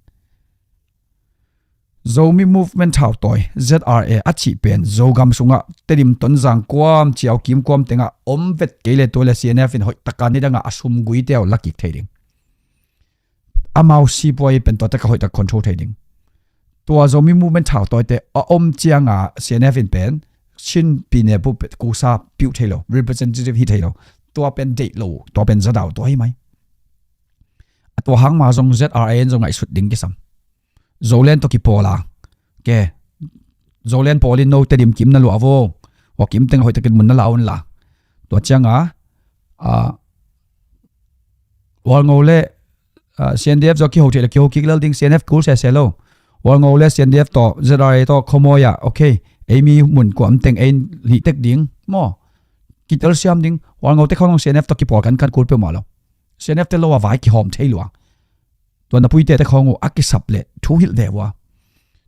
Zomi Movement thautawi, Z R A a cih pen Zogam sungah Tedim, Tonzang, Guam, Ciaukim, Guam tengah om vet kei le tua le C N F in hoih taka nidangah a sum guite uh la kik thei ding. Amau sipuai pen tua taka hoih tak control thei ding. Tua Zomi Movement thautawite a om cianga C N F in pen Chin pyine bup kusa piuh thei lo, representative hi thei lo. Tua pen deih lo, tua pen za dau tua hi mai. A tua hang ma zong Z R A in zong ngaihsut ding kisam. Zoland tawh kipawl a, ke, Zoland pawl in no Tedim kim na luah vo, hua kim teng hoih takin mun na la un la. Tua cianga, ah, Hualngo le, ah, C N D F zaw kiho thei le kiho kik lel ding, C N F kul sese lo. Hualngo le C N D F tawh, Z R A tawh, khuamawi ah, okay, ei mi mun kuam teng ei lih tek ding maw? Kitel siam ding. Hualngo te khong C N F tawh kipawl kankan kul peuhmah lo. C N F te lo a vai kihawm thei lua. Tua na puite te khong uh a kisap le thu hilh ve ua.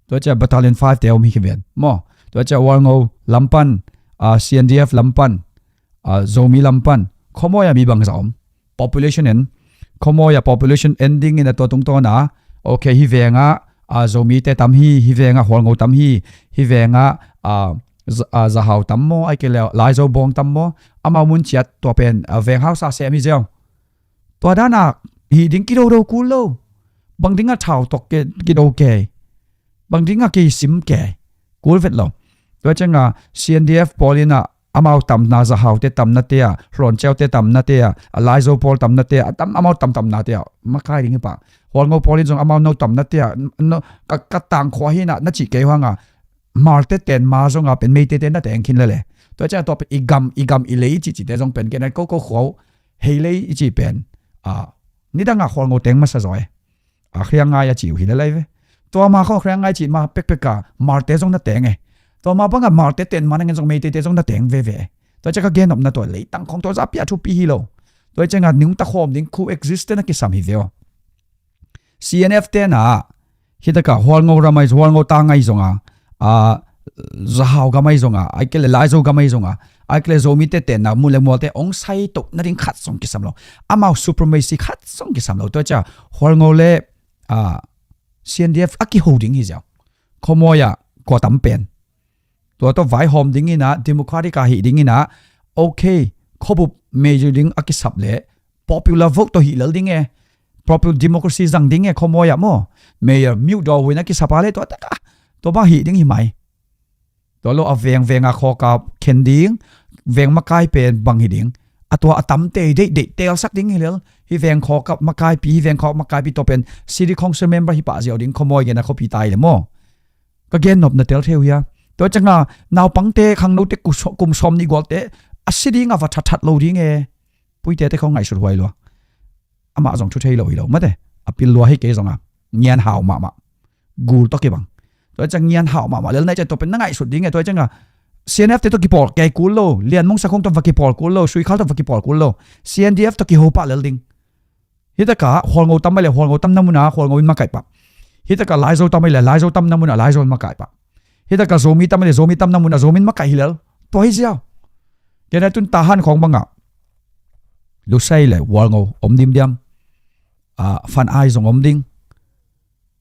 Tua cia Battalion five te om hi kiven maw? Tua cia Hualngo lampan, ah, C N D F lampan, ah, Zomi lampan, khuamawi a mi bangza om? Population en, khuamawi a population en dingin a tua tungtawna, okay, hi vengah, ah, Zomi te tam hi, hi vengah Hualngo tam hi, hi vengah, ah, Z-, ah, Zahau tam maw, ai ke le Laizo bawng tam maw, amau mun ciat tua pen, ah, veng hausa sem hi ziau. Tua dana hih ding kidodo kul lo. Bang dinga thau tawh ke, kido ke? Bang dinga kisim ke? Kul vet lo. Tua cianga C N D F pawl ina amau tamna, Zahau te tamna te a, Hluanciau te tamna te a, a Laizo pawl tamna te a, a tam, amau tam tamna te a makai ding hi pah. Hualngo pawl in zong amau no tamna te a, no, ka, ka tangkhua hi na, na cih kei huanga, Hmar te ten ma zonga pen Meitei te na teng khin lele. Tua cianga tua pen i gam, i gam i lei i cih cihte zong pen kena koko khuau hei lei i cih pen, a, nidanga Hualngo teng masa zaw e. A, Hriang Ngai a ci uh hi le lai ve. Tua ma khong Hriang Ngai ci ma pekpeka Hmar te zong na teng e. Tua ma banga Hmar te ten ma nangen zong Meitei te zong na teng veve e. Tua cianga ka gen nopna tua leitang khong tua za pia thupi hi lo. Tua cianga nungta khawm ding khu exist te na kisam hi ve aw. C N F te na, hitaka Hualngo ram ai, Hualngo tang ai zonga, a, Zahau gam ai zonga, ai kele Laizo gam ai zonga, ai kele Zomi te tenna mun le mual te ong sai to na ding khat zong kisam lo. Amau supremacy khat zong kisam lo. Tua cia Hualngo le, a, C N D F a kiho ding hi ziau. Khuamawi a kua tam pen. Tua tawh vaihawm dingina, democratic a hih dingina, okay, khuabup major ding a kisap le, popular vote tawh hih lel ding e, popular democracy zang ding e, khuamawi ah maw, mayor miuh dawh huina kisap a le, tua taka, tua bang hih ding hi mai. Tua lo a veng, venga khawka khen ding, veng makai pen bang hi ding. A tua a tam tei, deih, deih, telsak ding hi lel, hi veng khawka makaipi, hi veng khawka makaipi tua pen, city council member hi pah ziau ding, khuamawi gena khuapi tai le maw. Ka gen nop na tel thei uh hia? Tua cianga naupangte, khangnote, ku so-, kum sawm nih gualte a si dinga va thatthat lo ding e. Puite te khong ngaihsut huai lua. Amah zong thu thei lo hi lo mate. A pil lua hi kei zonga. Ngian hau mahmah. Gul tawh kibang. Tua ciang ngian hau mahmah lel nai ciang tua pen na ngaihsut ding e. Tua cianga C N F te tawh kipawl kei kul lo. Lian Mung Sak Khong tawh va kipawl kul lo. Sui Khal tawh va kipawl kul lo. C N D F tawh kiho pah lel ding. Hitaka Hualngo tam mai le Hualngo tamna muna Hualngo in makaih pah. Hitaka Laizo tam mai le Laizo tamna muna Laizo in makaih pah. Hitaka Zomi tam mai le Zomi tamna muna Zomi in makaih hi lel. Tua hi ziau. Kena tun Tahan khong banga Lusei le Hualngo om dimdiam. A, Fan Ai zong om ding.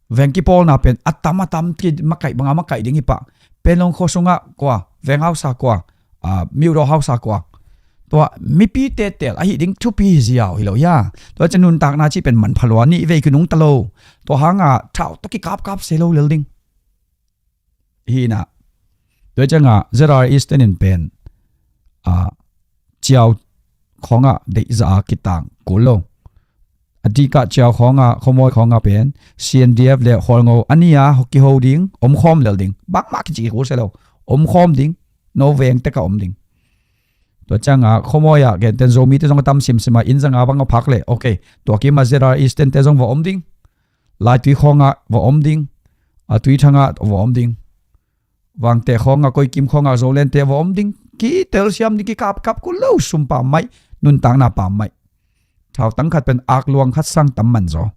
Veng kipawlna pen a tam a tam ki makaih banga makaih ding hi pah. Penlong khua sungah kua, Veng hausa kua, a, Miudaw hausa kua. Tua mipi tetel ahi ding thupi hi ziau hi lo hia? Tua ciang nuntakna cih pen manpha lua, nih vei kinungta lo. Tua hanga thau tawh kikapkap se lo lel ding. Hi na. Tua cianga Z R A Eastern in pen, a, Ciau khongah deihza a kitang kul lo. A dikah Ciau khongah, Khuamawi khongah pen C N D F le Hualngo a nia kiho ding, om khawm lel ding. Bangmah kici kul se lo. Om khawm ding. No veng teka om ding. Tua cianga Khuamawi ah genten Zomi te zong a tam simsima, inn zanga bang a phak le. Ok. Tua kima Z R A Eastern te zong va om ding. Laitui khongah va om ding. A Tuithangah va om ding. Vangte khongah, Koikim khongah, Zolente va om ding. Kitel siam ding, kikapkap kul lo, sum pammaih, nuntakna pammaih. Thautang khat pen ak luang khat sang tam man zaw.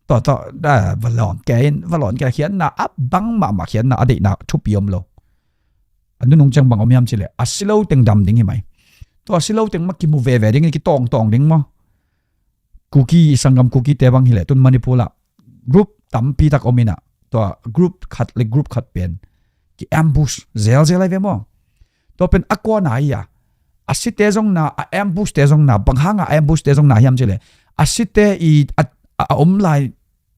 Tua, tua, da, va lawn kei in, va lawn kei khiatna, a bang mahmah khiatna, a deihna thupi om lo. A nunung ciang bang om hiam cileh, a si lo teng dam ding hi mai. Tua a si lo teng mah kimu veve ding, kitawngtawng ding maw. Kuki, sanggam Kukite bang hileh tun Manipur ah group tampi tak om inah, tua group khat le group khat pen ki ambush zelzel ai ve maw? Tua pen a kuana hi a, a site zong na, a ambush te zong na. Bang hanga ambush te zong na hiam cileh, a site i a, a, a om lai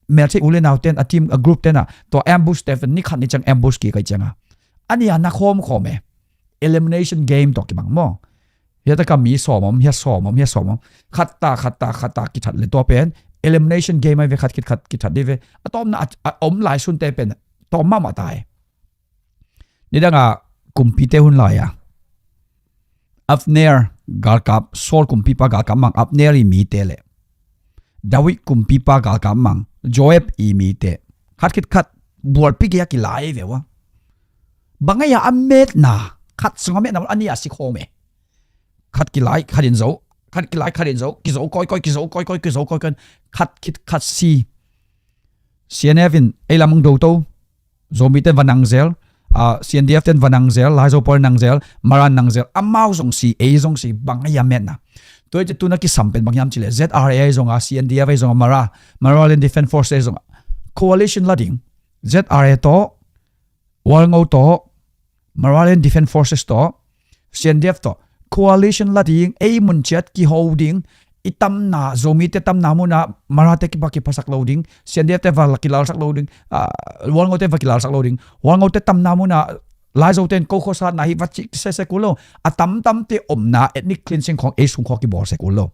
melthei u le nau ten, a team, a group ten ah tua ambush te pen ni khat ni ciang ambush kik ai cianga, a nia na khawmkhawm e. Elimination game tawh kibang maw? Hiataka mi sawm om, hia sawm om, hia sawm om. Khatta, khatta, khatta kithat le tua pen elimination game ai ve, khat khit khat kithat dih ve. A tawmna a, a om lai sunte pen tawm mahmah ta e. Nidanga kumpite hun lai-a Abner galkap, Saul kumpipa galkap mang Abner i mite le David kumpipa galkap mang Joab i mite khat khit khat bualpi gei a kilai ve ua. Bang ai a metna, khat sungah metna a nia si khawm e. Khat kilai khat in zo, khat kilai khat in zo, kizo kawikawi, kizo kawikawi, kizo kawikawi, khat khit khat si. C N F in ei lam ang do to. Zomi ten va nang zel, a, C N D F ten va nang zel, Laizo pawl nang zel, Mara nang zel, amau zong si, ei zong si, bang ai a metna. Tua i ci tuna kisam pen bang hiam cileh Z R A ai zonga, C N D F ai zonga, Mara, Maraland Defense Force ai zonga coalition la ding. Z R A tawh, Hualngo tawh, Maraland Defense Forces tawh, C N D F tawh coalition la ding, ei mun ciat kiho ding. I tamna, Zomite tamna muna Marate kipa kiphasak lo ding, C N D F te va kilalsak lo ding, a, Hualngote va kilalsak lo ding. Hualngote tamna muna Laizote in ko khuasatna hi va ci sese kul lo. A tamtamte omna ethnic cleansing khong ei sung khua kibawl se kul lo.